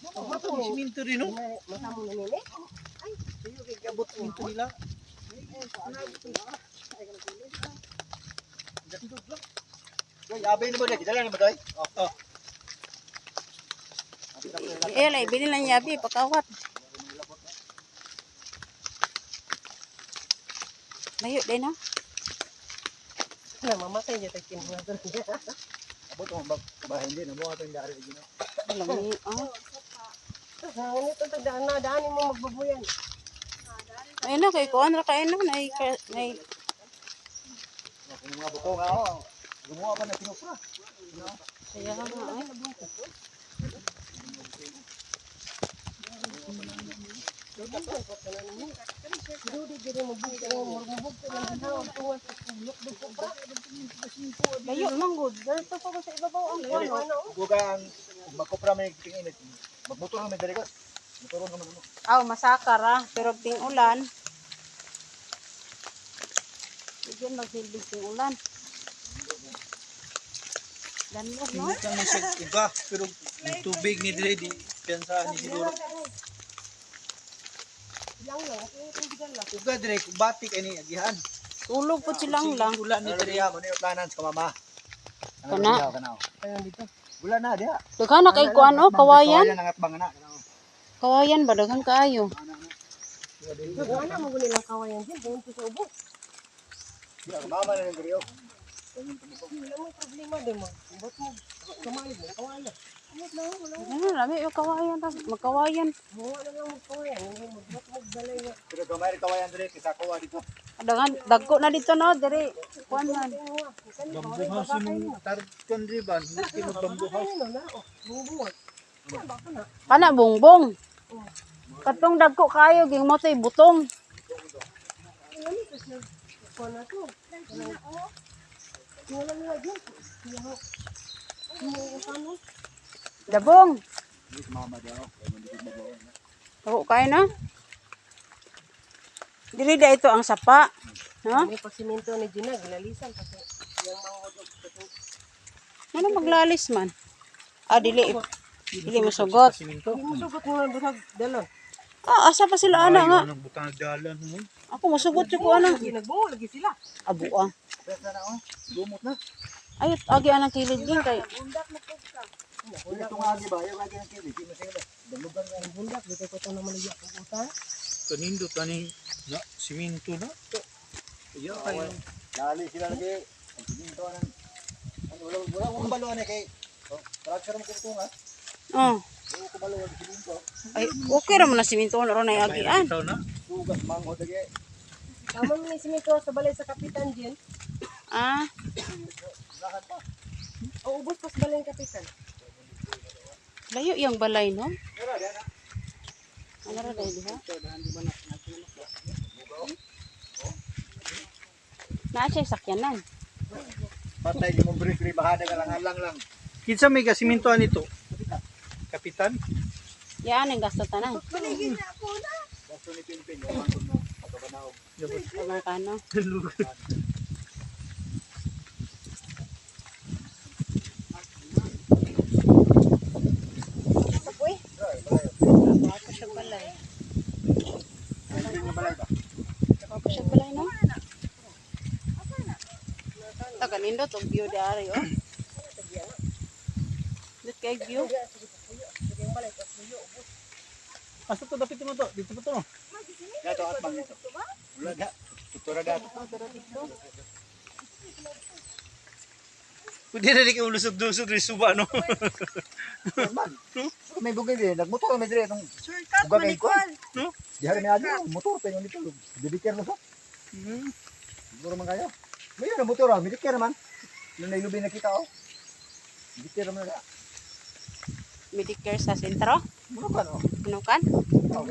Ito ni siminto rin, no? Mata mo nini. Iyo kay gabot siminto nila. Doy, abay na ba dai? Dala na ba dai? Oh. Eh, lay bili lang yabi pakawat. Layo din no. Na mamatay jud tay kinuha. Abot mo ba ba hindi na mo atong dari gino. Lami ah. Ano ito daan na daan mo magbabuyan. Ayun na kay kuan ra kay no nay nay Kung mga buko nga oh. Gumawa pa na sinupra. kaya nga ay. Layo man gud. Dito pa ko sa ibabaw ang kuan. Oh. Bukan magkupra may tinginit. Magmotor na may dari ko. Motor na man ano. Aw, masakar ah, pero ting ulan. Sige, magsilbig ting ulan. Danlog, no? Hindi kami siya uga, pero yung tubig ni dire di piyansahan ni siguro. Uga dire batik ani agihan. Tulog po silang lang. Ulan ni Ano dire. diha mo ni planan sa mama. Kana. Kana. Wala na diha. Daghan na kay kuan oh, kawayan. Kawayan ang atbang na. Kawayan ba daghan kaayo? Wala mo nilang kawayan din doon sa ubo. Diha mama na diri oh. Wala mo problema din mo. Bot mo kamay mo kawayan. Ano, rami yung kawayan. Magkawayan. Wala lang mo kawayan. Bot mo balay nga. Pero gamay rin kawayan diri kaysa kuha dito. Daghan dagko na dito no, diri. Kuan man. Bamboo house yung tarkan dire ba? Hindi mo bamboo house. Ano na oh, bumubuhat. Kana bongbong. Katong dagko kaayo ging mo to'y butong. Ano ito siya? Kuha na to. Wala na din. Dabong. Di sa mama diha oh. Kay man dito mo. Dagko kayo na. Diri da ito ang sapa. No? May pagsimento ni Gina, gilalisan kasi yung mga Ano maglalis man? Ah, dili. Dili mosugot. Siminto. Hindi mo sugot mo ang busag dalon. Ah, asa pa sila ana nga. Ayaw nang butang dalan mo. Ako mosugot jud ko ana. Lagi nagbuo lagi sila. Abo ah. Pesa na oh. Lumot na. Ay, agi anang kilid din kay. Wala itong agi ba? Ayaw agi ng kili. Di mo sila. Dalugan nga. Ang bundak dito ko to naman lagi akong utang. Kanindo taning na siminto na. Iya kayo. Lali sila lagi. Ang siminto ng ano wala wala ko kabalo ani kay. Oh, fracture mo ko nga. Oh. Wala ko kabalo ang siminto. Ay, okay ra man na simento na ron ay agian. Bitaw na. Sugas manghod lagi. Tama mo ni simento sa balay sa kapitan Jen. Ah, O ubos pa sa balay ng kapitan. layo yung balay no. Ano ra dai diha? Naa siya sakyanan. Patay di mo break ri bahada ka lang alang lang. Kinsa may gasimintoan nito? Kapitan? Yaan ang gasto tanan. Gasto ni Pimpin yung manghod mo. Pagkabanaog. Sobrang kano. Ako siya balay. Ang nga balay ba? Ako siya balay no. Taga nindot og view dari oh. Dito kay view. Asa to dapit mo to? Dito pa to no. Dato atbang nito. Wala da. Tutura dato. Pwede na rin kayo lusog-lusog rin suba no. Man. May bugay din nagmotor may dire itong Shortcut man ikon. No? Diha ni agi motor pa dito. Didikir mo sa. Siguro man kayo. May na motor ah, medicare man. Yung nailubi na kita oh. Medicare man na. Medicare sa sentro. Muna ka no. Ano kan? Oh,